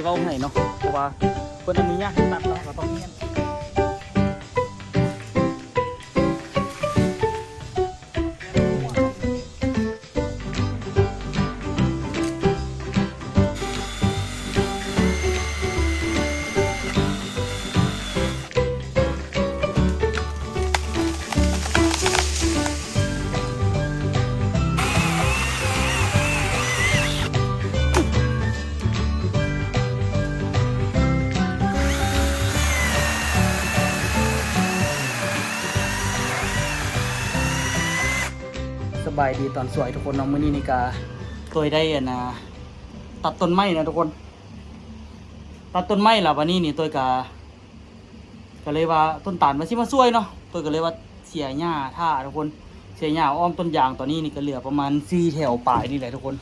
ເວົ້າໃຫ້ເນາະ ເພາະວ່າເພິ່ນອະນຸຍາດໃຫ້ຕັດ ເຮົາກໍຕ້ອງຮຽນ. ສະບາຍດີຕອນສວຍທຸກຄົນເນາະ. ມື້ນີ້ນີ້ກະ ໂຕຍໄດ້ອັນນ່າ ຕັດຕົ້ນໄມ້ນະທຸກຄົນ ຕັດຕົ້ນໄມ້ລະ ບາດນີ້ນີ້ໂຕຍກະ ກະເລີຍວ່າຕົ້ນຕານວ່າຊິມາຊ່ວຍເນາະ ໂຕຍກະເລີຍວ່າເສຍຫຍ້າຖ້າທຸກຄົນ ເສຍຫຍ້າອ້ອມຕົ້ນຢາງ. ຕອນນີ້ນີ້ກະເຫຼືອປະມານສີ່ແຖວປາຍນີ້ແຫຼະທຸກຄົນ.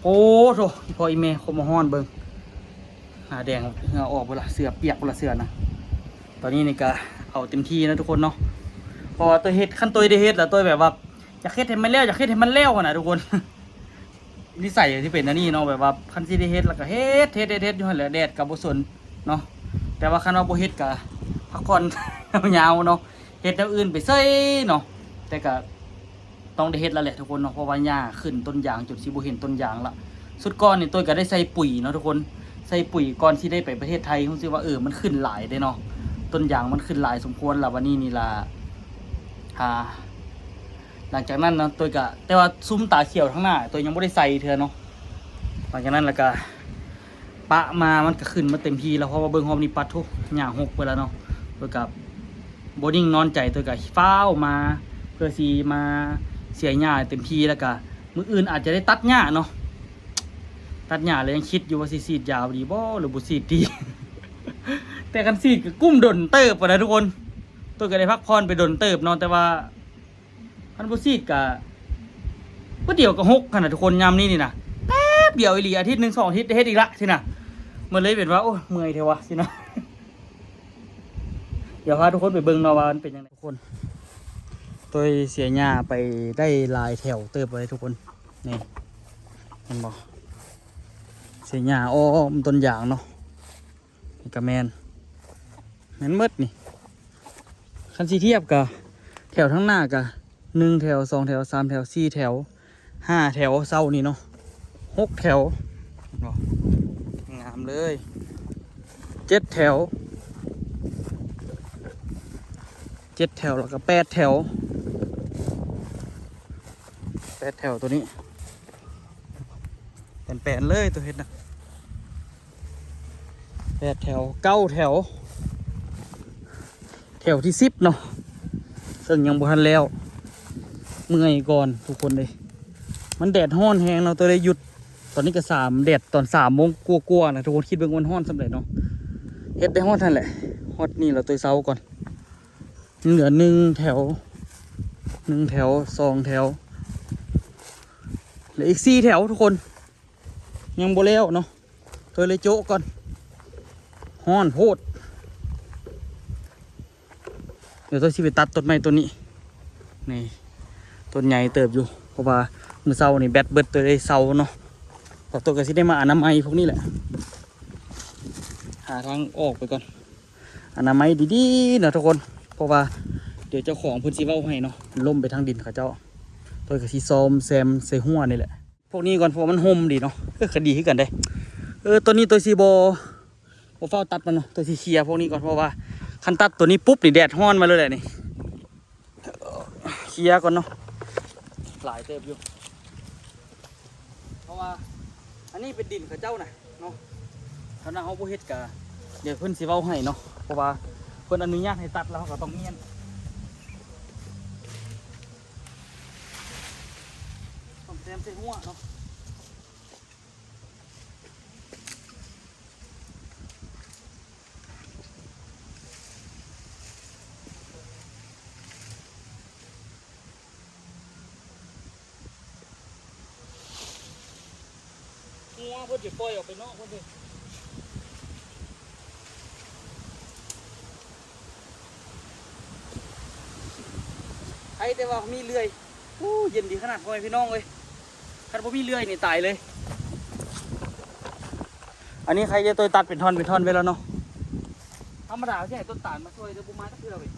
ໂອ້ໂທ້ ອີ່ພໍ່ອີ່ແມ່ ຄົມມາຮ້ອນເບິ່ງ ໜ້າແດງ ເຫື່ອອອກເບິດລະ ເສື້ອປຽກເບິດລະ ເສື້ອນະ. ຕອນນີ້ນີ້ກະເອົາເຕັມທີ່ນະທຸກຄົນເນາະ ເພາະວ່າໂຕຍເຮັດ ຄັນໂຕຍໄດ້ເຮັດລະ ໂຕຍແບບວ່າ ຢາກເຮັດໃຫ້ມັນແລ້ວ ຢາກເຮັດໃຫ້ມັນແລ້ວຫັ້ນນະທຸກຄົນ. ນິໄສທີ່ເປັນອັນນີ້ເນາະ ແບບວ່າຄັນຊິໄດ້ເຮັດລະກະເຮັດ ເຮັດ ເຮັດ ເຮັດຢູ່ຫັ້ນແຫຼະ ແດດກະບໍ່ສົນເນາະ. ແຕ່ວ່າຄັນວ່າບໍ່ເຮັດກະພັກຜ່ອນຍາວໆເນາະ ເຮັດແນວອື່ນໄປເຊີຍເນາະ. ແຕ່ກະ ຕ້ອງໄດ້ເຮັດແລ້ວແຫຼະທຸກຄົນເນາະ ເພາະວ່າຫຍ້າຂຶ້ນຕົ້ນຢາງຈົນຊິບໍ່ເຫັນຕົ້ນຢາງລະ. ຊຸດກ່ອນນີ້ໂຕຍກະໄດ້ໃສ່ປຸ໋ຍເນາະທຸກຄົນ ໃສ່ປຸ໋ຍກ່ອນຊິໄດ້ໄປປະເທດໄທ ຮູ້ສຶກວ່າ ເອີ ມັນຂຶ້ນຫຼາຍເດ້ເນາະ ຕົ້ນຢາງມັນຂຶ້ນຫຼາຍສົມຄວນລະ. ບາດນີ້ນີ້ລະ ອ່າ ຫຼັງຈາກນັ້ນເນາະ ໂຕຍກະ ແຕ່ວ່າຊຸມຕາຂຽວທາງໜ້າໂຕຍຍັງບໍ່ໄດ້ໃສ່ເທື່ອເນາະ. ຫຼັງຈາກນັ້ນລະກະ ປະມາມັນກະຂຶ້ນມາເຕັມທີ່ແລ້ວ ເພາະວ່າເບິ່ງຮອບນີ້ ປາດໂທ້ ຫຍ້າຮົກເບິດລະເນາະ. ໂຕຍກະບໍ່ນິ່ງນອນໃຈ ໂຕຍກະຟ້າວມາ ເພື່ອຊິມາເສຍຫຍ້າເຕັມທີ່ ແລ້ວກະມື້ອື່ນອາດຈະໄດ້ຕັດຫຍ້າເນາະ ຕັດຫຍ້າ. ແລ້ວຍັງຄິດຢູ່ວ່າຊິສີດຢາດີບໍ່ ຫຼືບໍ່ສີດດີ ແຕ່ຄັນສີດກະກຸ້ມດົນເຕີບພຸ້ນນະທຸກຄົນ. ໂຕຍກະໄດ້ພັກຜ່ອນໄປດົນເຕີບເນາະ ແຕ່ວ່າ ຄັນບໍ່ສີດກະມື້ດຽວກະຮົກຫັ້ນນະທຸກຄົນ. ຍາມນີ້ນີ້ນະ ແປັບດຽວອີ່ຫຼີ ອາທິດໜຶ່ງສອງອາທິດໄດ້ເຮັດອີກລະຊີ້ນະ. ມັນເລີຍເປັນວ່າ ໂອ້ຍ ເມື່ອຍແທ້ວະຊີ້ນະ. ດຽວພາທຸກຄົນໄປເບິ່ງເນາະວ່າມັນເປັນຈັ່ງໃດທຸກຄົນ. ໂຕຍເສຍຫຍ້າໄປໄດ້ຫຼາຍແຖວເຕີບເລີຍທຸກຄົນ. ນີ້ ເຫັນບໍ່ ເສຍຫຍ້າອ້ອມຕົ້ນຢາງເນາະ. ນີ້ກະແມ່ນ ແມ່ນໝົດນີ້. ຄັນຊິທຽບກະ ແຖວທາງໜ້າກະ ໜຶ່ງແຖວ ສອງແຖວ ສາມແຖວ ສີ່ແຖວ ຫ້າແຖວ ເຊົານີ້ເນາະ ຫົກແຖວ ເຫັນບໍ່ ງາມເລີຍ. ເຈັດແຖວ ເຈັດແຖວ ແລ້ວກະແປດແຖວ ແປດແຖວໂຕນີ້ ແປນໆເລີຍໂຕເຮັດນະ. ແປດແຖວ ເກົ້າແຖວ ແຖວທີສິບເນາະ ເຊິ່ງຍັງບໍ່ທັນແລ້ວ. ເມື່ອຍກ່ອນທຸກຄົນເອີຍ ມັນແດດຮ້ອນແຮງເນາະ ໂຕເລີຍຢຸດ. ຕອນນີ້ກະສາມ ແດດຕອນສາມໂມງກວ່າໆນະທຸກຄົນ ຄິດເບິ່ງວ່າມັນຮ້ອນສ່ຳໃດເນາະ. ເຮັດໄດ້ຮອດຫັ້ນແຫຼະ ຮອດນີ້ລະໂຕເຊົາກ່ອນ. ຍັງເຫຼືອໜຶ່ງແຖວ ໜຶ່ງແຖວ ສອງແຖວ ເຫຼືອອີກສີ່ແຖວທຸກຄົນ ຍັງບໍ່ແລ້ວເນາະ. ເອີ ເລີຍໂຈະກ່ອນ ຮ້ອນໂພດ. ດຽວໂຕຊິໄປຕັດຕົ້ນໄມ້ຕົ້ນນີ້ ນີ້ ຕົ້ນໃຫຍ່ເຕີບຢູ່ ເພາະວ່າມື້ເຊົ້ານີ້ແບັດເບິດ ໂຕເລີຍເຊົາເນາະ. ແລ້ວໂຕກະຊິໄດ້ມາອະນາໄມພວກນີ້ແຫຼະ ຫາທາງອອກໄປກ່ອນ. ອະນາໄມດີໆເນາະທຸກຄົນ ເພາະວ່າດຽວເຈົ້າຂອງເພິ່ນຊິເວົ້າໃຫ້ເນາະ ມັນລົ້ມໄປທາງດິນເຂົາເຈົ້າ. ໂຕຍກະຊິຊອມແຊມໃສ່ຮົ້ວນີ້ແຫຼະ ພວກນີ້ກ່ອນ ເພາະວ່າມັນຮົ່ມດີເນາະ. ເອີ ກະດີຄືກັນເດ້. ເອີ ໂຕນີ້ໂຕຊິບໍ່ ບໍ່ຟ້າວຕັດມັນເນາະ ໂຕຊິເຄຍພວກນີ້ກ່ອນ ເພາະວ່າຄັນຕັດໂຕນີ້ປຸບນີ້ແດດຮ້ອນມາເລີຍແຫຼະນີ້. ເຄຍກ່ອນເນາະ ຫຼາຍເຕີບຢູ່ ເພາະວ່າອັນນີ້ເປັນດິນເຂົາເຈົ້ານະເນາະ. ຄັນວ່າເຮົາບໍ່ເຮັດກະ ດຽວເພິ່ນຊິເວົ້າໃຫ້ເນາະ ເພາະວ່າເພິ່ນອະນຸຍາດໃຫ້ຕັດ ແລ້ວເຮົາກະຕ້ອງມ້ຽນ ຕ້ອງແຊມໃສ່ຮົ້ວເນາະ. ງົວເພິ່ນຊິປ່ອຍອອກໄປນອກພຸ້ນເດ້. ໃຜແຕ່ວ່າມີເລື່ອຍ. ໂອ້ ເຢັນດີຂະໜາດ ພໍ່ແມ່ພີ່ນ້ອງເອີຍ. ຄັນບໍ່ມີເລື່ອຍນີ້ຕາຍເລີຍ. ອັນນີ້ໃຄຈະໂຕຍຕັດເປັນທ່ອນເປັນທ່ອນໄປແລ້ວເນາະ. ທຳມະດາຊິໃຫ້ຕົ້ນຕານມາຊ່ວຍ ແຕ່ບໍ່ມາຈັກເທື່ອເວີຍ.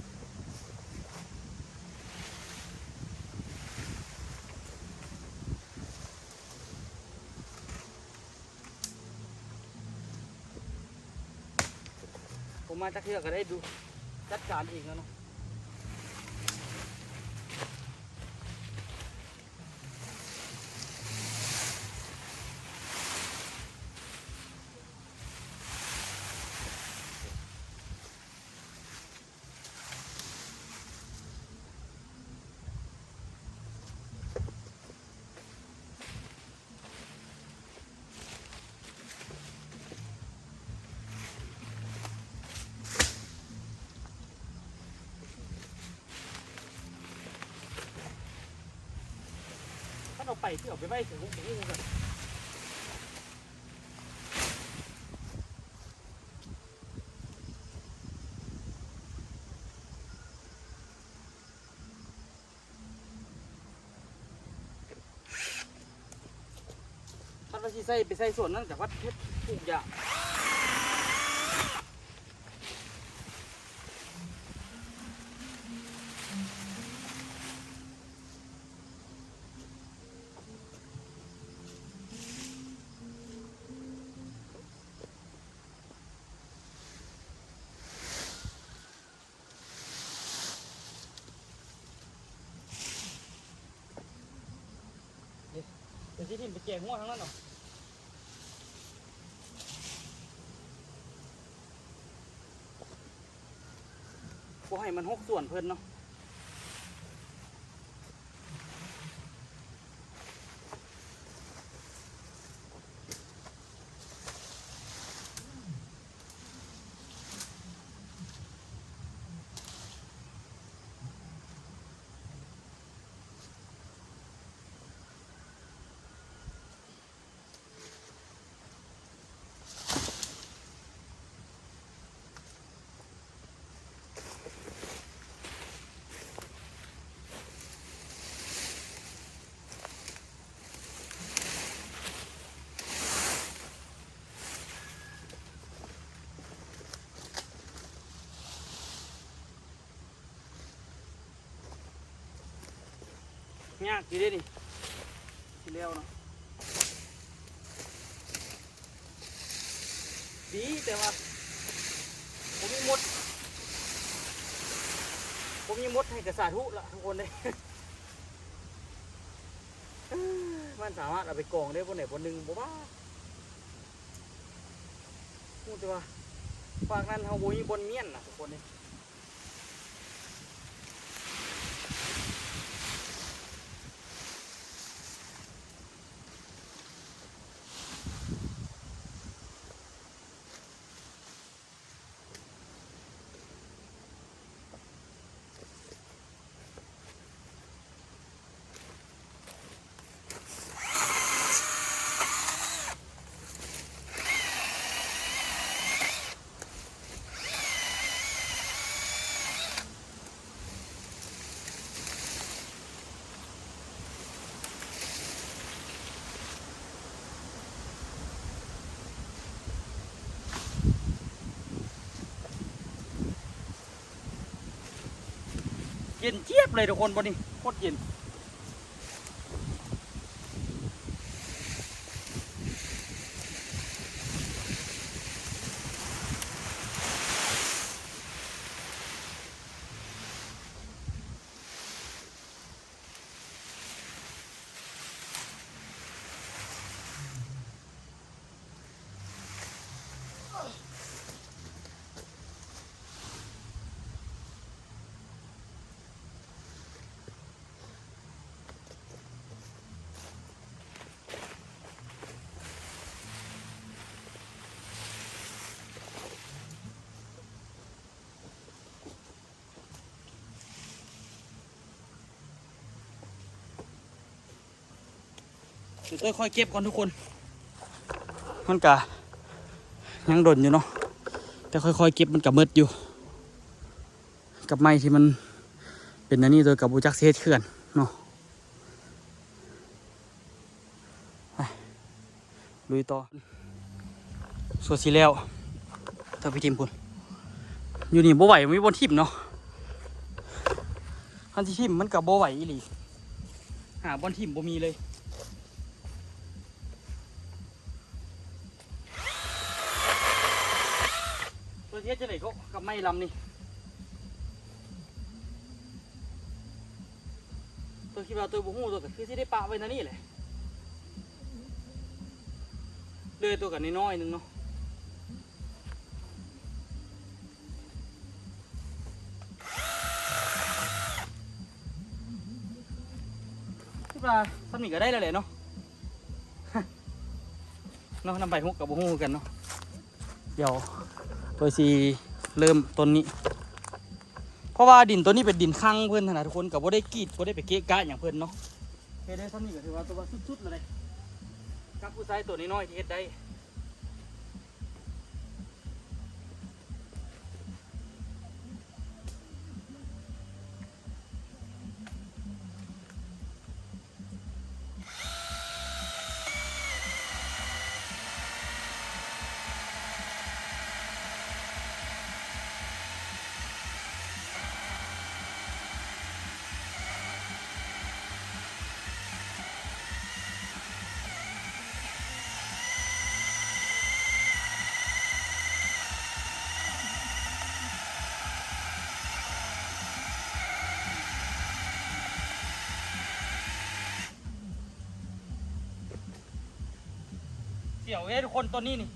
ບໍ່ມາຈັກເທື່ອກໍໄດ້ດູ ຈັດການເອງແລ້ວເນາະ. ຄັນເອົາໄປ ຊິເອົາໄປໄວ້ໃສ ບໍ່ຮູ້ຄືກັນ. ຄັນວ່າຊິໃສ່ໄປໃສ່ສວນນັ້ນ ກະວັດເຮັດປູກຢາງ. ເດ ເດ ຊິຖິ້ມໄປແຈກງົວທາງນັ້ນເນາະ. ບໍ່ໃຫ້ມັນຮົກສວນເພິ່ນເນາະ. ຍາກຢູ່ເດ້ນີ້ ຊິແລ້ວເນາະ. ດີແຕ່ວ່າບໍ່ມີມົດ ບໍ່ມີມົດໃຫ້ກະສາທຸລະທຸກຄົນເດ້. ມັນສາມາດເອົາໄປກອງໄດ້ບ່ອນໃດບ່ອນໜຶ່ງບໍ່ວ່າ ຮູ້ແຕ່ວ່າຟາກນັ້ນເຮົາບໍ່ມີບ່ອນມ້ຽນນະທຸກຄົນເດ້. ເຢັນຈຽບເລີຍທຸກຄົນ ບ່ອນນີ້ໂຄດເຢັນ. ດຽວເຕົ້ຍຄ່ອຍເກັບກ່ອນທຸກຄົນ ມັນກະຍັງດົນຢູ່ເນາະ ແຕ່ຄ່ອຍໆເກັບມັນກະໝົດຢູ່ ກັບໄມ້ທີ່ມັນເປັນອັນນີ້ ໂດຍກະບໍ່ຈັກຊິເຮັດເຂື່ອນເນາະ. ໄປ ລຸຍຕໍ່. ສ່ວນຊິແລ້ວ ເອົາໄປຖິ້ມພຸ້ນ. ຢູ່ນີ້ບໍ່ໄຫວ ບໍ່ມີບ່ອນຖິ້ມເນາະ. ຄັນຊິຖິ້ມມັນກໍບໍ່ໄຫວອີ່ຫຼີ ຫາບ່ອນຖິ້ມບໍ່ມີເລີຍ. ຕົວຊິເຮັດຈັ່ງໃດກໍກັບໄມ້ລຳນີ້ ຕົວຄິດວ່າຕົວບໍ່ຮູ້ ຕົວກໍຄືຊິໄດ້ປະໄວ້ແນວນີ້ແຫຼະ ເຫຼືອຕົວກໍນ້ອຍໆໜຶ່ງເນາະ. ຄິດວ່າສ່ຳນີ້ກໍໄດ້ແລ້ວແຫຼະເນາະ ເນາະ ນຳໃບຫຸກກໍບໍ່ຮູ້ຄືກັນເນາະ. ດຽວໂດຍຊິເລີ່ມຕົ້ນນີ້ ເພາະວ່າດິນໂຕນີ້ເປັນດິນຄັງເພິ່ນຫັ້ນນະທຸກຄົນ ກໍບໍ່ໄດ້ກຣີດ ບໍ່ໄດ້ໄປເກະກະຫຍັງເພິ່ນເນາະ. ເຮັດໄດ້ສ່ຳນີ້ກໍຖືວ່າຕົວວ່າສຸດໆແລ້ວເດ້ ກັບຜູ້ຊາຍຕົວນ້ອຍໆທີ່ເຮັດໄດ້. ສຽວເດ້ທຸກຄົນ ຕົ້ນນີ້ນີ້.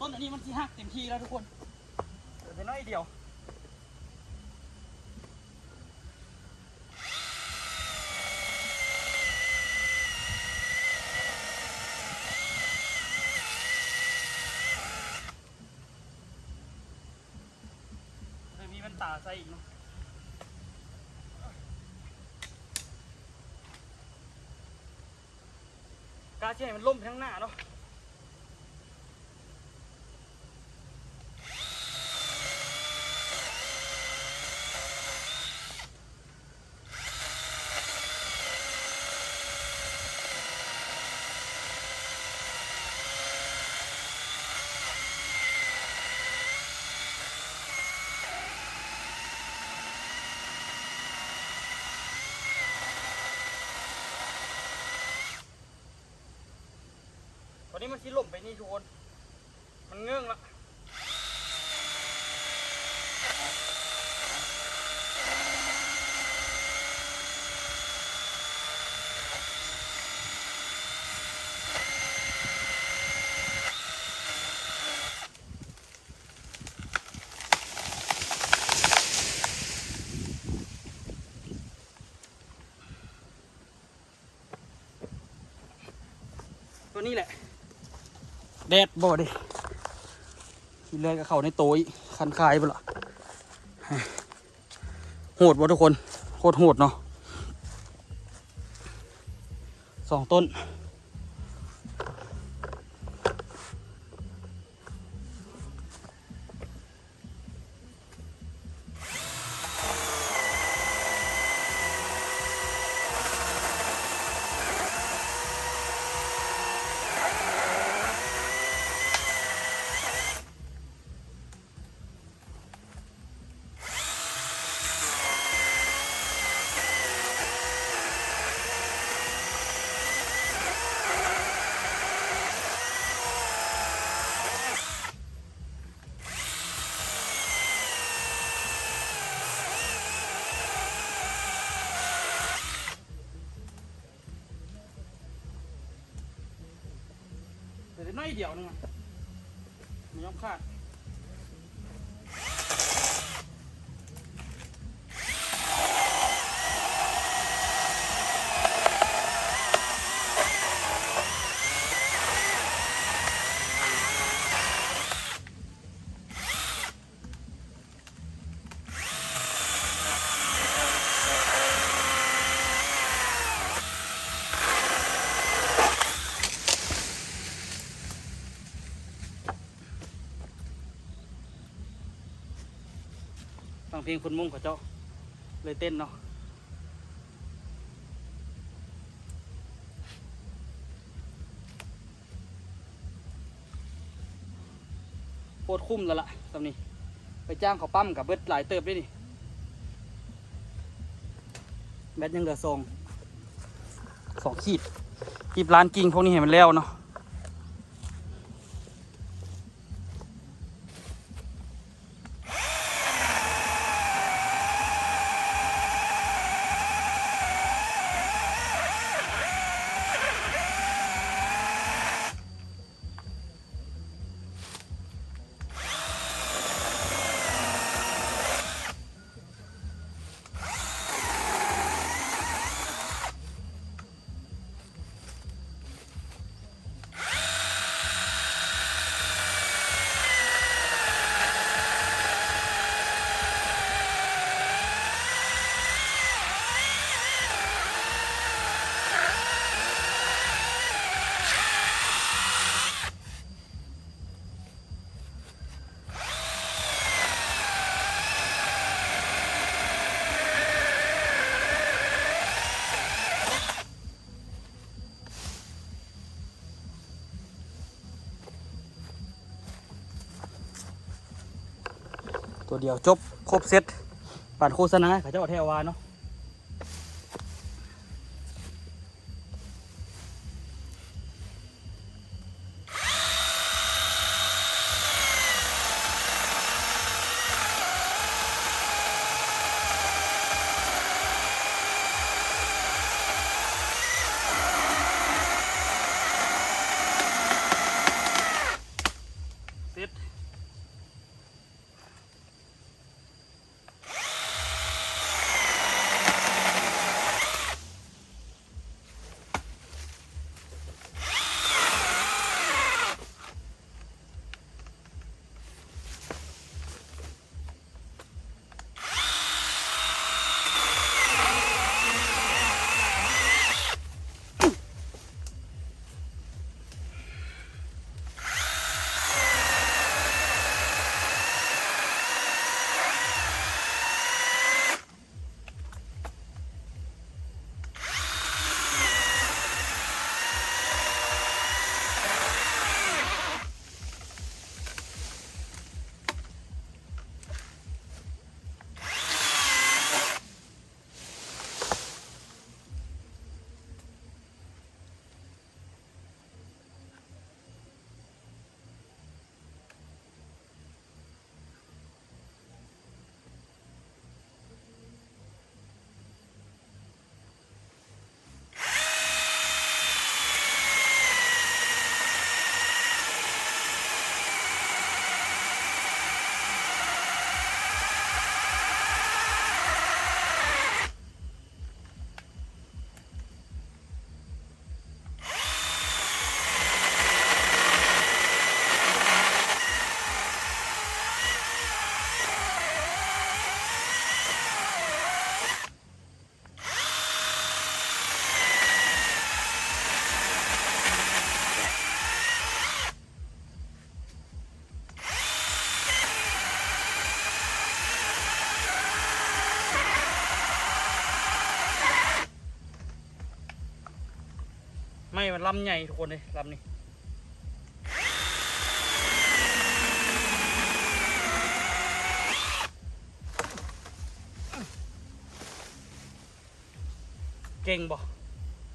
ต้นอันนี้มันสิหักเต็มที่แล้วทุกคน เหลือแต่น้อยเดียว เลยมีแว่นตาใส่อีกเนาะ กะสิให้มันล้มไปทางหน้าเนาะ ตอนนี้มันสิล้มไปนี่ทุกคน มันเงิ่งละ ตัวนี้แหละ แดดบ่เด้ ทีแรกก็เข้าในโตอีก คันคายไปละ โหดบ่ทุกคน โคตรโหดเนาะ สองต้น เหลือน้อยเดียวนึงอะ มันยอมขาด ຟັງເພງຄົນມົ້ງເຂົາເຈົ້າ ເລີຍເຕັ້ນເນາະ. ໂຄດຄຸ້ມແລ້ວລະ ສ່ຳນີ້ ໄປຈ້າງເຂົາປ້ຳກະເບິດຫຼາຍເຕີບເດ້ນີ້. ແບັດຍັງເຫຼືອສອງ ສອງຂີດ. ຮີບລ້ານກິ່ງພວກນີ້ໃຫ້ມັນແລ້ວເນາະ. ຕົວດຽວຈົບ ຄົບເສັດ ປານໂຄສະນາເຂົາເຈົ້າແທ້ວ່າເນາະ. ເສັດ. ໄມ້ມັນລຳໃຫຍ່ທຸກຄົນເດ້ ລຳນີ້ ເກັ່ງບໍ່?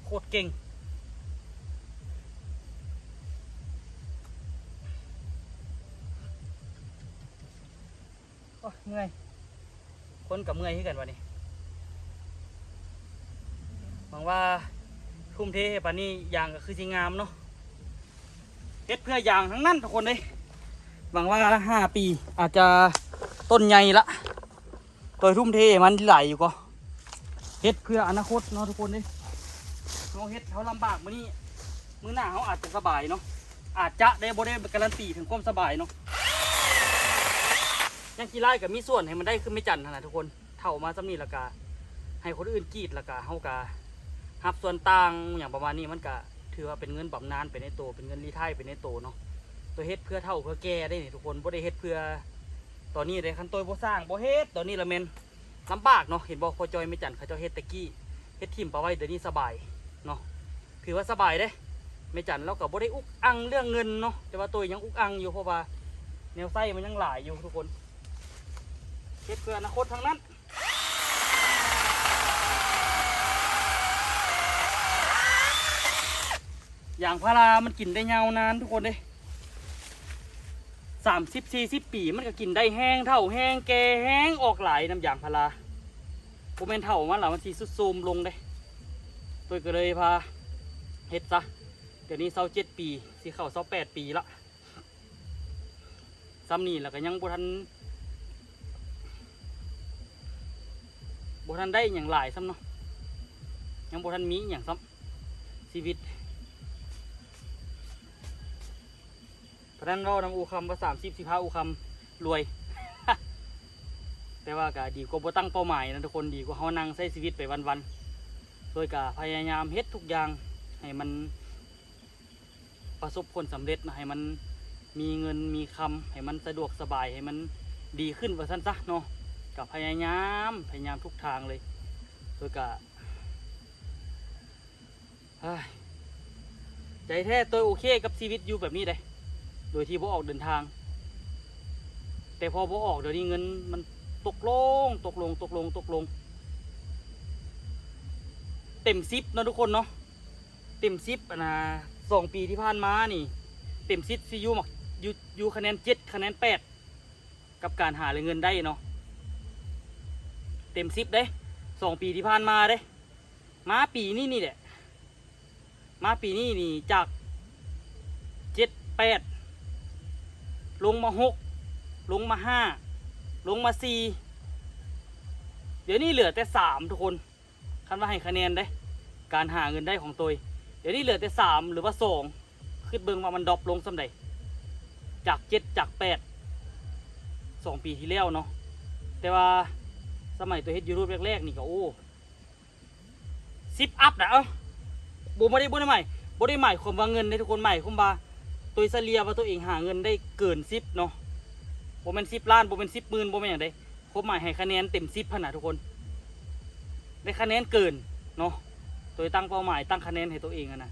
ໂຄດເກັ່ງ. ໂອ້ຍ ເມື່ອຍ ຄົນກໍເມື່ອຍຄືກັນບັດນີ້. ຫວັງວ່າທຸ່ມເທໃຫ້ປານນີ້ ຢາງກໍຄືຊິງາມເນາະ. ເຮັດເພື່ອຢາງທັງນັ້ນທຸກຄົນເດ້. ຫວັງວ່າຫ້າປີ ອາດຈະ ຕົ້ນໃຫຍ່ລະ ໂຕຍທຸ່ມເທໃຫ້ມັນຫຼາຍຢູ່ກໍ ເຮັດເພື່ອອະນາຄົດເນາະທຸກຄົນເດ້. ເຮົາເຮັດ ເຮົາລຳບາກມື້ນີ້ ມື້ໜ້າເຮົາອາດຈະສະບາຍເນາະ ອາດຈະໄດ້ ບໍ່ໄດ້ກາຣັນຕີເຖິງຄວາມສະບາຍເນາະ. ຍັງຂີ້ລ້າຍກໍມີສ່ວນໃຫ້ມັນໄດ້ຄືແມ່ຈັນຫັ້ນນະທຸກຄົນ. ເຖົ້າມາສ່ຳນີ້ແລ້ວກະໃຫ້ຄົນອື່ນກຣີດ ແລ້ວກະເຮົາກະຮັບສ່ວນຕ່າງຫຍັງປະມານນີ້ ມັນກະຖືວ່າເປັນເງິນບຳນານໄປໃນໂຕ ເປັນເງິນຣີທາຍໄປໃນໂຕເນາະ. ໂຕເຮັດເພື່ອເຖົ້າເພື່ອແກ່ໄດ໋ນີ້ທຸກຄົນ ບໍ່ໄດ້ເຮັດເພື່ອຕອນນີ້ເດ້. ຄັນໂຕບໍ່ສ້າງບໍ່ເຮັດຕອນນີ້ລະແມ່ນລຳບາກເນາະ. ເຫັນບໍ່ ພໍ່ຈ້ອຍແມ່ຈັນເຂົາເຈົ້າເຮັດແຕ່ກີ້ ເຮັດຖິ້ມປະໄວ້ ດຽວນີ້ສະບາຍເນາະ ຖືວ່າສະບາຍເດ້. ແມ່ຈັນລາວກໍບໍ່ໄດ້ອຸກອັ່ງເລື່ອງເງິນເນາະ ແຕ່ວ່າໂຕຍັງອຸກອັ່ງຢູ່ ເພາະວ່າແນວໃຊ້ມັນຍັງຫຼາຍຢູ່ທຸກຄົນ ເຮັດເພື່ອອະນາຄົດທັງນັ້ນ. ຢາງພາລາມັນກິນໄດ້ຍາວນານທຸກຄົນເດ້ ສາມສິບສີ່ສິບປີ ມັນກໍກິນໄດ້ ແຮງເຖົ້າແຮງແກ່ແຮງອອກຫຼາຍນຳຢາງພາລາ. ບໍ່ແມ່ນເຖົ້າມັນລະ ມັນຊິຊຸດໂຊມລົງເດ້. ໂຕຍກໍເລີຍພາເຮັດຊະ ດຽວນີ້ຊາວເຈັດປີ ຊິເຂົ້າຊາວແປດປີລະ. ສ່ຳນີ້ແລ້ວກໍຍັງບໍ່ທັນ ບໍ່ທັນໄດ້ຫຍັງຫຼາຍຊ້ຳເນາະ ຍັງບໍ່ທັນມີຫຍັງຊ້ຳ ຊີວິດ. ປານນັ້ນເວົ້ານຳອູຄຳວ່າ ສາມສິບ ຊິພາອູຄຳລວຍ ແຕ່ວ່າກໍດີກວ່າບໍ່ຕັ້ງເປົ້າໝາຍນະທຸກຄົນ ດີກວ່າເຮົານັ່ງໃຊ້ຊີວິດໄປວັນໆ. ໂຕຍກໍພະຍາຍາມເຮັດທຸກຢ່າງໃຫ້ມັນ ປະສົບຜົນສຳເລັດນະ ໃຫ້ມັນມີເງິນມີຄຳ ໃຫ້ມັນສະດວກສະບາຍ ໃຫ້ມັນດີຂຶ້ນວ່າຊັ້ນຊະເນາະ. ກໍພະຍາຍາມ ພະຍາຍາມທຸກທາງເລີຍ ໂດຍກະ ເອີຍ ໃຈແທ້ໂຕຍໂອເຄກັບຊີວິດຢູ່ແບບນີ້ເດ້ ໂດຍທີ່ບໍ່ອອກເດີນທາງ. ແຕ່ພໍບໍ່ອອກ ດຽວນີ້ເງິນມັນຕົກລົງ ຕົກລົງ ຕົກລົງ ຕົກລົງ ເຕັມສິບເນາະທຸກຄົນເນາະ. ເຕັມສິບ ອັນນ່າ ສອງປີທີ່ຜ່ານມານີ້ ເຕັມສິບຊິຢູ່ໝາກ ຢູ່ ຢູ່ຄະແນນເຈັດ ຄະແນນແປດ ກັບການຫາແລະເງິນໄດ້ເນາະ ເຕັມສິບເດ້ ສອງປີທີ່ຜ່ານມາເດ້. ມາປີນີ້ນີ້ແຫຼະ ມາປີນີ້ນີ້ຈາກເຈັດ ແປດ ລົງມາຫົກ ລົງມາຫ້າ ລົງມາສີ່ ດຽວນີ້ເຫຼືອແຕ່ສາມທຸກຄົນ. ຄັນວ່າໃຫ້ຄະແນນເດ້ ການຫາເງິນໄດ້ຂອງໂຕຍ ດຽວນີ້ເຫຼືອແຕ່ສາມ ຫຼືວ່າສອງ ຄຶດເບິ່ງວ່າມັນດຣອບລົງສ່ຳໃດ ຈາກເຈັດ ຈາກແປດ ສອງປີທີ່ແລ້ວເນາະ. ແຕ່ວ່າສະໄໝໂຕຍເຮັດຢູທູບແລກໆນີ້ກໍ ໂອ້ ສິບອັບນະ ເອີ ບໍ່ ບໍ່ໄດ້ ບໍ່ໄດ້ໝາຍ ບໍ່ໄດ້ໝາຍຄວາມວ່າເງິນເດ້ທຸກຄົນ ໝາຍຄວາມວ່າໂຕຍສະເລ່ຍວ່າໂຕເອງຫາເງິນໄດ້ເກີນສິບເນາະ ບໍ່ແມ່ນສິບລ້ານ ບໍ່ແມ່ນສິບໝື່ນ ບໍ່ແມ່ນຫຍັງເດ້. ຄວາມໝາຍໃຫ້ຄະແນນເຕັມສິບຫັ້ນນະທຸກຄົນ ໄດ້ຄະແນນເກີນເນາະ ໂຕຍຕັ້ງເປົ້າໝາຍ ຕັ້ງຄະແນນໃຫ້ໂຕເອງຫັ້ນນະ.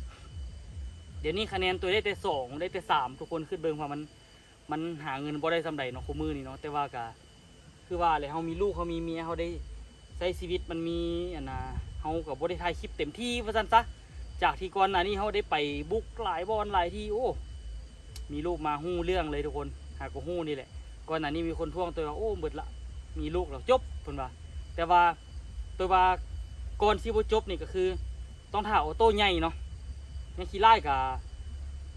ດຽວນີ້ຄະແນນໂຕຍໄດ້ແຕ່ສອງ ໄດ້ແຕ່ສາມ ທຸກຄົນຄຶດເບິ່ງວ່າມັນ ມັນຫາເງິນບໍ່ໄດ້ສ່ຳໃດເນາະ ຄູ່ມື້ນີ້ເນາະ. ແຕ່ວ່າກະຄືວ່າແຫຼະ ເຮົາມີລູກ ເຮົາມີເມຍ ເຮົາໄດ້ໃຊ້ຊີວິດ ມັນມີ ອັນນ່າ ເຮົາກໍບໍ່ໄດ້ຖ່າຍຄລິບເຕັມທີ່ວ່າຊັ້ນຊະ. ຈາກທີ່ກ່ອນໜ້ານີ້ເຮົາໄດ້ໄປບຸກຫຼາຍບ່ອນຫຼາຍທີ່ ໂອ້ ມີລູກມາຮູ້ເລື່ອງເລີຍທຸກຄົນ ຫາກໍຮູ້ນີ້ແຫຼະ. ກ່ອນໜ້ານີ້ມີຄົນທ້ວງໂຕຍວ່າ ໂອ້ ເບິດລະ ມີລູກແລ້ວຈົບ ເພິ່ນວ່າ. ແຕ່ວ່າໂຕຍວ່າກ່ອນຊິບໍ່ຈົບນີ້ກໍຄືຕ້ອງຖ້າເອົາໂຕໃຫຍ່ເນາະ ຍັງຂີ້ລ້າຍກະ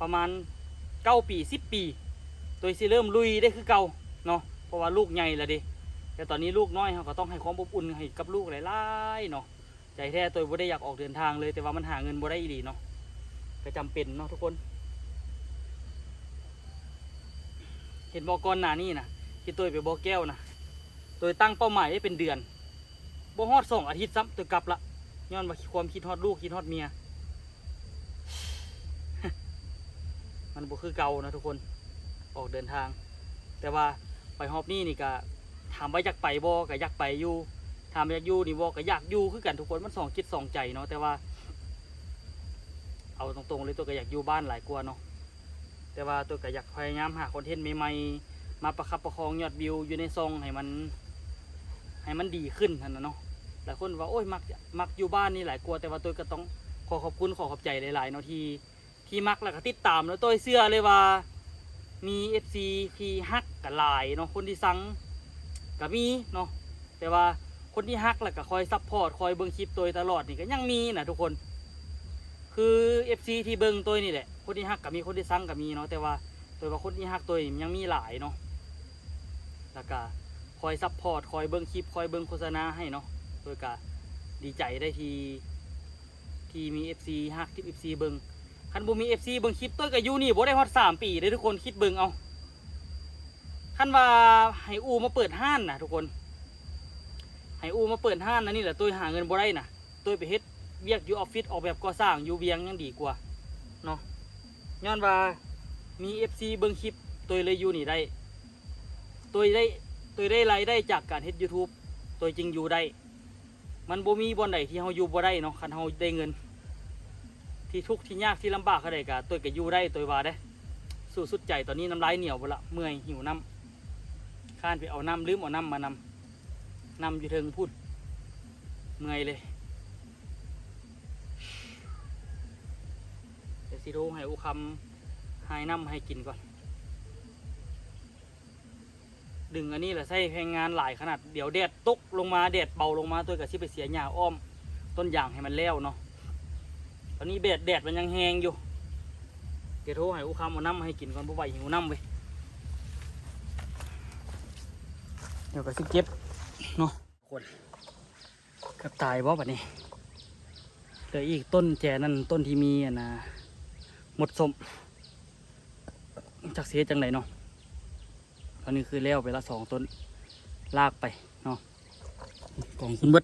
ປະມານເກົ້າປີ ສິບປີ ໂຕຍຊິເລີ່ມລຸຍໄດ້ຄືເກົ່າເນາະ ເພາະວ່າລູກໃຫຍ່ແລ້ວເດ້. ແຕ່ຕອນນີ້ລູກນ້ອຍ ເຮົາກໍຕ້ອງໃຫ້ຄວາມອົບອຸ່ນໃຫ້ກັບລູກຫຼາຍໆເນາະ. ໃຈແທ້ໂຕຍບໍ່ໄດ້ຢາກອອກເດີນທາງເລີຍ ແຕ່ວ່າມັນຫາເງິນບໍ່ໄດ້ອີ່ຫຼີເນາະ ກໍຈຳເປັນເນາະທຸກຄົນ. ເຫັນບໍ່ ກ່ອນໜ້ານີ້ນະ ທີ່ໂຕຍໄປບໍ່ແກ້ວນະ ໂຕຍຕັ້ງເປົ້າໝາຍໄວ້ເປັນເດືອນ ບໍ່ຮອດສອງອາທິດຊ້ຳ ໂຕຍກັບລະ ຍ້ອນວ່າຄວາມຄິດຮອດລູກ ຄິດຮອດເມຍ ມັນບໍ່ຄືເກົ່ານະທຸກຄົນ ອອກເດີນທາງ. ແຕ່ວ່າໄປຮອບນີ້ນີ້ກະ ຖາມວ່າຢາກໄປບໍ່ ກະຢາກໄປຢູ່ ຖາມວ່າຢາກຢູ່ນີ້ບໍ່ ກະຢາກຢູ່ຄືກັນທຸກຄົນ ມັນສອງຈິດສອງໃຈເນາະ. ແຕ່ວ່າເອົາຕົງໆເລີຍ ໂຕຍກະຢາກຢູ່ບ້ານຫຼາຍກວ່າເນາະ ແຕ່ວ່າໂຕຍກະຢາກພະຍາຍາມຫາຄອນເທັນໃໝ່ໆ ມາປະຄັບປະຄອງຍອດວິວຢູ່ໃນຊ່ອງໃຫ້ມັນ ໃຫ້ມັນດີຂຶ້ນຫັ້ນນະເນາະ. ຫຼາຍຄົນວ່າ ໂອ້ຍ ມັກ ມັກຢູ່ບ້ານນີ້ຫຼາຍກວ່າ ແຕ່ວ່າໂຕຍກໍຕ້ອງຂໍຂອບຄຸນ ຂໍຂອບໃຈຫຼາຍໆເນາະ ທີ່ ທີ່ມັກ ແລ້ວກໍຕິດຕາມເນາະ. ໂຕຍເຊື່ອເລີຍວ່າມີເອັຟຊີທີ່ຮັກກໍຫຼາຍເນາະ ຄົນທີ່ຊັງກໍມີເນາະ ແຕ່ວ່າຄົນທີ່ຮັກ ແລ້ວກໍຄອຍຊັບພອດ ຄອຍເບິ່ງຄລິບໂຕຍຕະຫຼອດນີ້ກໍຍັງມີນະທຸກຄົນ. ຄືເອັຟຊີທີ່ເບິ່ງໂຕຍນີ້ແຫຼະ ຄົນທີ່ຮັກກໍມີ ຄົນທີ່ຊັງກໍມີເນາະ ແຕ່ວ່າໂຕຍວ່າຄົນທີ່ຮັກໂຕຍນີ້ມັນຍັງມີຫຼາຍເນາະ. ແລ້ວກໍ ຄອຍຊັບພອດ ຄອຍເບິ່ງຄລິບ ຄອຍເບິ່ງໂຄສະນາໃຫ້ເນາະ. ໂດຍກະດີໃຈໄດ້ທີ່ ທີ່ມີເອັຟຊີຮັກ ທີ່ເອັຟຊີເບິ່ງ. ຄັນບໍ່ມີເອັຟຊີເບິ່ງຄລິບ ໂດຍກະຢູ່ນີ້ບໍ່ໄດ້ຮອດສາມປີເດ້ທຸກຄົນ. ຄິດເບິ່ງເອົາ ຄັນວ່າໃຫ້ອູ່ມາເປີດຮ້ານນະທຸກຄົນ ໃຫ້ອູ່ມາເປີດຮ້ານອັນນີ້ແຫຼະ ໂດຍຫາເງິນບໍ່ໄດ້ນະ. ໂດຍໄປເຮັດວຽກຢູ່ອອບຟິດ ອອກແບບກໍ່ສ້າງຢູ່ວຽງຍັງດີກວ່າເນາະ. ຍ້ອນວ່າມີເອັຟຊີເບິ່ງຄລິບ ໂດຍເລີຍຢູ່ນີ້ໄດ້ ໂດຍໄດ້ ໂດຍໄດ້ລາຍໄດ້ຈາກການເຮັດ YouTube ໂດຍຈຶ່ງຢູ່ໄດ້. ມັນບໍ່ມີບ່ອນໃດທີ່ເຮົາຢູ່ບໍ່ໄດ້ເນາະ. ຄັນເຮົາໄດ້ເງິນ ທີ່ທຸກທີ່ຍາກທີ່ລຳບາກເທົ່າໃດກະ ໂດຍກະຢູ່ໄດ້ ໂດຍວ່າເດ້ ສູ້ສຸດໃຈ. ຕອນນີ້ນ້ຳລາຍໜຽວເບິດລະ ເມື່ອຍ ຫິວນ້ຳ ຄ້ານໄປເອົານ້ຳ ລືມເອົານ້ຳມານຳ ນ້ຳຢູ່ເທິງພຸ້ນ ເມື່ອຍເລີຍ. ດຽວຊິໂທໃຫ້ອູຄຳຫາຍນ້ຳໃຫ້ກິນກ່ອນ. ດຶງອັນນີ້ລະໃຊ້ແຮງງານຫຼາຍຂະໜາດ. ດຽວແດດຕົກລົງມາ ແດດເບົາລົງມາ ໂດຍກະຊິໄປເສຍຫຍ້າອ້ອມຕົ້ນຢາງໃຫ້ມັນແລ້ວເນາະ. ຕອນນີ້ແດດ ແດດມັນຍັງແຮງຢູ່. ດຽວໂທໃຫ້ອູຄຳເອົານ້ຳມາໃຫ້ກິນກ່ອນ ບໍ່ໄຫວ ຫິວນ້ຳເວີຍ. ດຽວກະຊິເກັບເນາະ ຄົນ ເກືອບຕາຍບໍ່ບາດນີ້. ເຫຼືອອີກຕົ້ນແຈນັ້ນ ຕົ້ນທີ່ມີອັນນ່າ ມົດສົ້ມ ຈັກຊິເຮັດຈັ່ງໃດເນາະ. ຕອນນີ້ຄືແລ້ວໄປລະສອງຕົ້ນ ລາກໄປເນາະ ກອງຂຶ້ນເບິດ.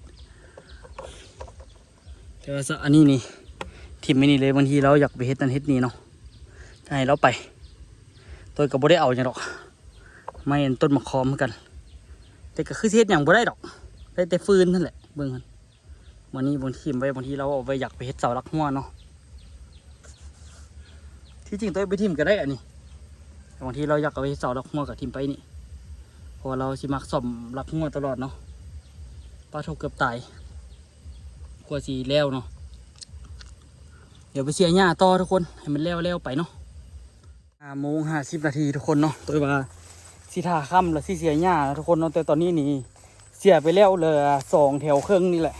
ແຕ່ວ່າສະ ອັນນີ້ນີ້ ຖິ້ມໄວ້ນີ້ເລີຍ. ບາງທີລາວຢາກໄປເຮັດນັ້ນເຮັດນີ້ເນາະ ກໍໃຫ້ລາວໄປ. ໂດຍກະບໍ່ໄດ້ເອົາຫຍັງດອກ ໄມ້ອັນຕົ້ນໝາກຄອມຄືກັນ ແຕ່ກະຄືຊິເຮັດຫຍັງບໍ່ໄດ້ດອກ ໄດ້ແຕ່ຟືນຫັ້ນແຫຼະ. ເບິ່ງຫັ້ນ ບາດນີ້ບາງທີຖິ້ມໄວ້ ບາງທີລາວເອົາໄວ້ຢາກໄປເຮັດເສົາຫຼັກຮົ້ວເນາະ. ທີ່ຈິງໂຕໄປຖິ້ມກະໄດ້ອັນນີ້ ແຕ່ບາງທີລາວຢາກເອົາໄປເຮັດເສົາຫຼັກຮົ້ວກະຖິ້ມໄປນີ້ ເພາະວ່າລາວຊິມັກສ້ອມຫຼັກຮົ້ວຕະຫຼອດເນາະ. ປາໂທ ເກືອບຕາຍ ກວ່າຊິແລ້ວເນາະ. ດຽວໄປເສຍຫຍ້າຕໍ່ທຸກຄົນ ໃຫ້ມັນແລ້ວໆໄປເນາະ. ຫ້າໂມງຫ້າສິບນາທີທຸກຄົນເນາະ. ໂດຍວ່າຊິຖ້າຄ່ຳລະຊິເສຍຫຍ້າທຸກຄົນເນາະ. ແຕ່ຕອນນີ້ນີ້ເສຍໄປແລ້ວເຫຼືອສອງແຖວເຄິ່ງນີ້ແຫຼະ.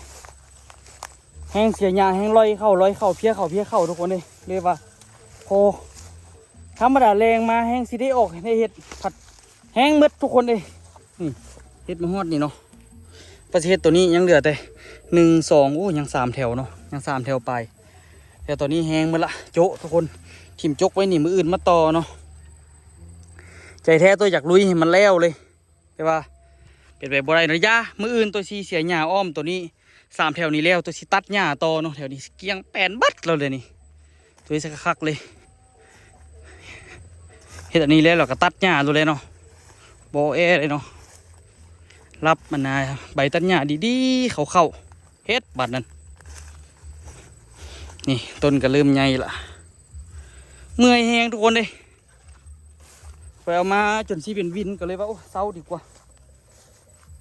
ແຮງເສຍຫຍ້າ ແຮງລອຍເຂົ້າ ລອຍເຂົ້າ ເພຍເຂົ້າ ເພຍເຂົ້າທຸກຄົນເອີຍ. ເລີຍວ່າ ໂອ້ ທຳມະດາແລງມາແຮງຊິໄດ້ອອກໄດ້ເຮັດ ພັດແຮງໝົດທຸກຄົນເອີຍ. ນີ້ເຮັດມາຮອດນີ້ເນາະ ວ່າຊິເຮັດໂຕນີ້ ຍັງເຫຼືອແຕ່ໜຶ່ງ ສອງ ໂອ້ ຍັງສາມແຖວເນາະ ຍັງສາມແຖວປາຍ. ແຕ່ຕອນນີ້ແຮງໝົດລະ ໂຈະທຸກຄົນ ຖິ້ມຈົກໄວ້ນີ້ ມື້ອື່ນມາຕໍ່ເນາະ. ໃຈແທ້ໂຕຢາກລຸຍໃຫ້ມັນແລ້ວເລີຍ ແຕ່ວ່າເປັນໄປບໍ່ໄດ້ເນາະ. ຢ່າ ມື້ອື່ນໂຕຊິເສຍຫຍ້າອ້ອມໂຕນີ້ ສາມແຖວນີ້ແລ້ວ ໂຕຊິຕັດຫຍ້າຕໍ່ເນາະ. ແຖວນີ້ຊິກ້ຽງແປນເບິດແລ້ວເລີຍນີ້ ໂຕນີ້ໃສ່ຄັກໆເລີຍ. ເຮັດອັນນີ້ແລ້ວ ແລ້ວກະຕັດຫຍ້າໂລດແຫຼະເນາະ ບໍ່ແອເລີຍເນາະ. ລັບມັນນະ ໃບຕັດຫຍ້າດີໆ ເຂົ້າໆ ເຮັດບາດນັ້ນ. ນີ້ ຕົ້ນກະເລີ່ມໃຫຍ່ລະ ເມື່ອຍແຮງທຸກຄົນເດ້. ຂ້ອຍເອົາມາຈົນຊິເປັນວິນ ກະເລີຍວ່າ ໂອ້ ເຊົາດີກວ່າ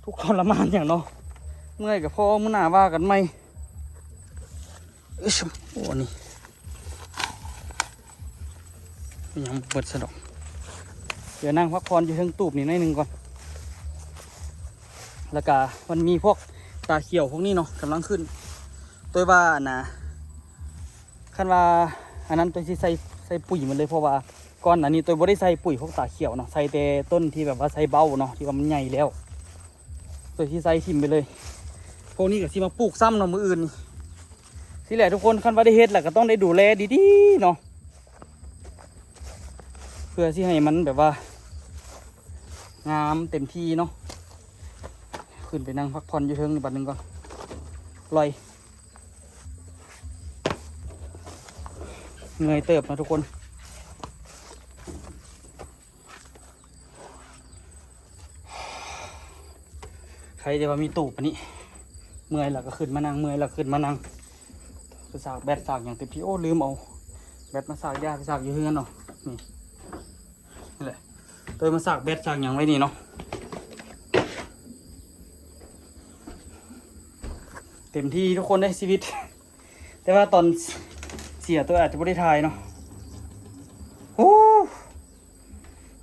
ທຸກທໍລະມານຫຍັງເນາະ ເມື່ອຍກະພໍ ມື້ໜ້າວ່າກັນໃໝ່. ອຶຊ ໂອ້ ອັນນີ້ຍັງບໍ່ເບິດຊະດອກ. ດຽວນັ່ງພັກຜ່ອນຢູ່ເທິງຕູບນີ້ໜ້ອຍໜຶ່ງກ່ອນ. ແລ້ວກະມັນມີພວກຕາຂຽວພວກນີ້ເນາະ ກຳລັງຂຶ້ນ. ໂຕຍວ່າອັນນ່າ ຄັນວ່າອັນນັ້ນໂຕຍຊິໃສ່ ໃສ່ປຸ໋ຍມັນເລີຍ ເພາະວ່າກ່ອນໜ້ານີ້ໂຕຍບໍ່ໄດ້ໃສ່ປຸ໋ຍພວກຕາຂຽວເນາະ ໃສ່ແຕ່ຕົ້ນທີ່ແບບວ່າໃສ່ເບົ້າເນາະ ທີ່ວ່າມັນໃຫຍ່ແລ້ວ ໂຕຍຊິໃສ່ຖິ້ມໄປເລີຍ. ພວກນີ້ກະຊິມາປູກຊ້ຳເນາະ ມື້ອື່ນນີ້. ຊີ້ແຫຼະທຸກຄົນ ຄັນວ່າໄດ້ເຮັດລະກະຕ້ອງໄດ້ດູແລດີໆເນາະ ເພື່ອຊິໃຫ້ມັນແບບວ່າງາມເຕັມທີ່ເນາະ. ຂຶ້ນໄປນັ່ງພັກຜ່ອນຢູ່ເທິງບາດໜຶ່ງກ່ອນ ລອຍ. ເມື່ອຍເຕີບເນາະທຸກຄົນ. ໃຄແຕ່ວ່າມີຕູບອັນນີ້ ເມື່ອຍລະກະຂຶ້ນມານັ່ງ ເມື່ອຍລະກະຂຶ້ນມານັ່ງ ໄປສາກແບັດສາກຫຍັງເຕັມທີ່. ໂອ້ ລືມເອົາແບັດມາສາກ ຢ່າໄປສາກຢູ່ເຮືອນເນາະ. ນີ້ ນີ້ແຫຼະ ໂຕຍມາສາກແບັດສາກຫຍັງໄວ້ນີ້ເນາະ. ເຕັມທີ່ທຸກຄົນເດ້ຊີວິດ ແຕ່ວ່າຕອນເສຍໂຕຍອາດຈະບໍ່ໄດ້ຖ່າຍເນາະ. ໂອ້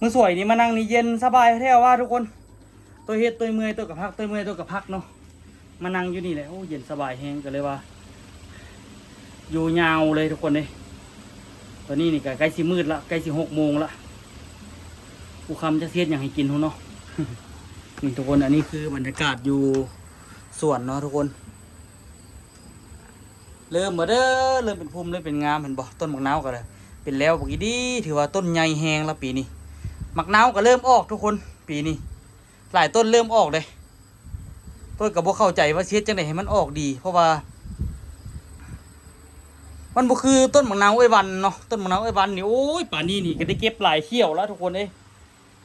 ມື້ສວຍນີ້ມານັ່ງນີ້ເຢັນສະບາຍແທ້ວ່າທຸກຄົນ. ໂຕຍເຮັດໂຕຍເມື່ອຍໂຕຍກະພັກ ໂຕຍເມື່ອຍໂຕຍກະພັກເນາະ. ມານັ່ງຢູ່ນີ້ແຫຼະ ໂອ້ ເຢັນສະບາຍແຮງ ກະເລີຍວ່າຢູ່ຍາວເລີຍທຸກຄົນເດ້. ຕອນນີ້ນີ້ກະໃກ້ຊິມືດລະ ໃກ້ຊິຫົກໂມງລະ. ຜູ້ຄຳຈັກຊິເຮັດຫຍັງໃຫ້ກິນພຸ້ນເນາະ. ນີ້ທຸກຄົນ ອັນນີ້ຄືບັນຍາກາດຢູ່ສວນເນາະທຸກຄົນ ເລີ່ມມາເດີ ເລີ່ມເປັນພູມເລີ່ມເປັນງາມ ເຫັນບໍ່? ຕົ້ນໝາກນາວກໍເປັນແລ້ວ ບັກອີ່ດີ ຖືວ່າຕົ້ນໃຫຍ່ແຮງລະປີນີ້. ໝາກນາວກໍເລີ່ມອອກທຸກຄົນ ປີນີ້ ຫຼາຍຕົ້ນເລີ່ມອອກເດ້. ໂຕ້ຍກໍບໍ່ເຂົ້າໃຈວ່າຊິເຮັດຈັ່ງໃດໃຫ້ມັນອອກດີ ເພາະວ່າມັນບໍ່ຄືຕົ້ນໝາກນາວເອື້ອຍວັນເນາະ. ຕົ້ນໝາກນາວເອື້ອຍວັນນີ້ ໂອ້ຍ ປານນີ້ນີ້ກໍໄດ້ເກັບຫຼາຍຖ້ຽວແລ້ວທຸກຄົນເອີຍ.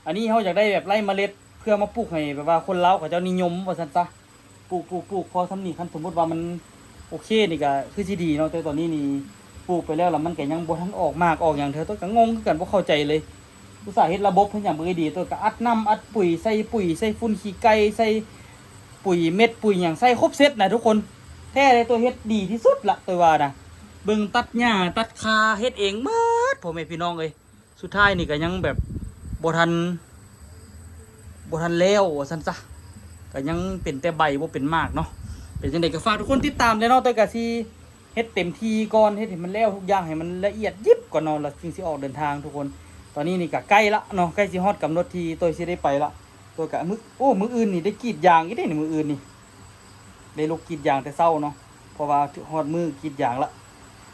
ອັນນີ້ເຮົາຢາກໄດ້ແບບໄລ່ເມລັດເພື່ອມາປູກໃຫ້ແບບວ່າຄົນລາວເຂົາເຈົ້ານິຍົມວ່າຊັ້ນຊະ. ປູກ ປູກ ປູກ ພໍສ່ຳນີ້ ຄັນສົມມຸດວ່າມັນໂອເຄນີ້ກໍຄືຊິດີເນາະ ແຕ່ຕອນນີ້ນີ້ປູກໄປແລ້ວ ແລ້ວມັນກໍຍັງບໍ່ທັນອອກໝາກອອກຫຍັງເທື່ອ. ໂຕ້ຍກໍງົງຄືກັນ ບໍ່ເຂົ້າໃຈເລີຍ ອຸດສ່າເຮັດລະບົບເຮັດຫຍັງບໍ່ດີ ໂຕ້ຍກໍອັດນ້ຳອັດປຸຍ ໃສ່ປຸຍ ໃສ່ຝຸ່ນຂີ້ໄກ່ ໃສ່ປຸຍເມັດ ປຸຍຫຍັງ ໃສ່ຄົບເຊັດນະທຸກຄົນ. ແທ້ເດ້ໂຕ້ຍເຮັດດີທີ່ສຸດລະ ໂຕ້ຍວ່ານະ ເບິ່ງຕັດຫຍ້າຕັດຄາ ເຮັດເອງໝົດ ພໍ່ແມ່ພີ່ນ້ອງເອີຍ. ສຸດທ້າຍນີ້ກໍຍັງແບບບໍ່ທັນ ບໍ່ທັນແລ້ວວ່າຊັ້ນຊະ ກໍຍັງເປັນແຕ່ໃບ ບໍ່ເປັນໝາກເນາະ. ເປັນຈັ່ງໃດກໍຝາກທຸກຄົນຕິດຕາມແດ່ເນາະ ໂຕ້ຍກໍຊິເຮັດເຕັມທີ່ກ່ອນ ເຮັດໃຫ້ມັນແລ້ວທຸກຢ່າງ ໃຫ້ມັນລະອຽດຢິບກ່ອນເນາະ ແລ້ວຈຶ່ງຊິອອກເດີນທາງທຸກຄົນ. ຕອນນີ້ນີ້ກໍໃກ້ລະເນາະ ໃກ້ຊິຮອດກຳນົດທີ່ໂຕ້ຍຊິໄດ້ໄປລະ. ໂຕ້ຍກໍມື້ ໂອ້ ມື້ອື່ນນີ້ໄດ້ກຣີດຢາງອີກເດ້ນີ້ ມື້ອື່ນນີ້ ໄດ້ລຸກກຣີດຢາງແຕ່ເຊົ້າເນາະ ເພາະວ່າຮອດມື້ກຣີດຢາງລະ.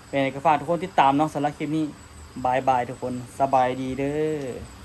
ເປັນຫຍັງກໍຝາກທຸກຄົນຕິດຕາມເນາະ ສຳລັບຄລິບນີ້ ບາຍບາຍທຸກຄົນ ສະບາຍດີເດີ.